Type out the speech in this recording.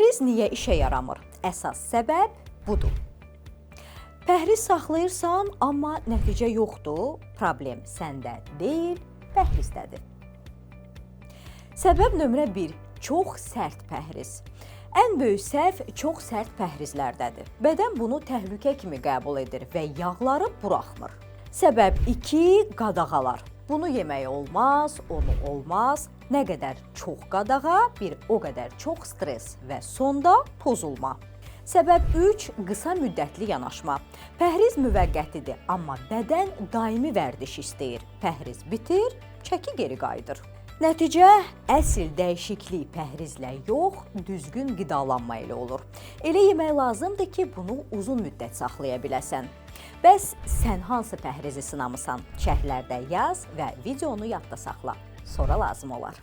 Pəhriz niyə işə yaramır? Əsas səbəb budur. Pəhriz saxlayırsan, amma nəticə yoxdur. Problem səndə deyil, pəhrizdədir. Səbəb nömrə 1: çox sərt pəhriz. Ən böyük səhv çox sərt pəhrizlərdədir. Bədən bunu təhlükə kimi qəbul edir və yağları buraxmır. Səbəb 2: qadağalar. Bunu yemək olmaz, onu olmaz. Nə qədər çox qadağa, bir o qədər çox stres və sonda pozulma. Səbəb 3: qısa müddətli yanaşma. Pəhriz müvəqqətidir, amma bədən daimi vərdiş istəyir. Pəhriz bitir, çəki geri qayıdır. Nəticə, əsl dəyişiklik pəhrizlə yox, düzgün qidalanma ilə olur. Elə yemək lazımdır ki, bunu uzun müddət saxlaya biləsən. Bəs sən hansı pəhrizi sınamısan? Şərhlərdə yaz və videonu yadda saxla. Sonra lazım olar.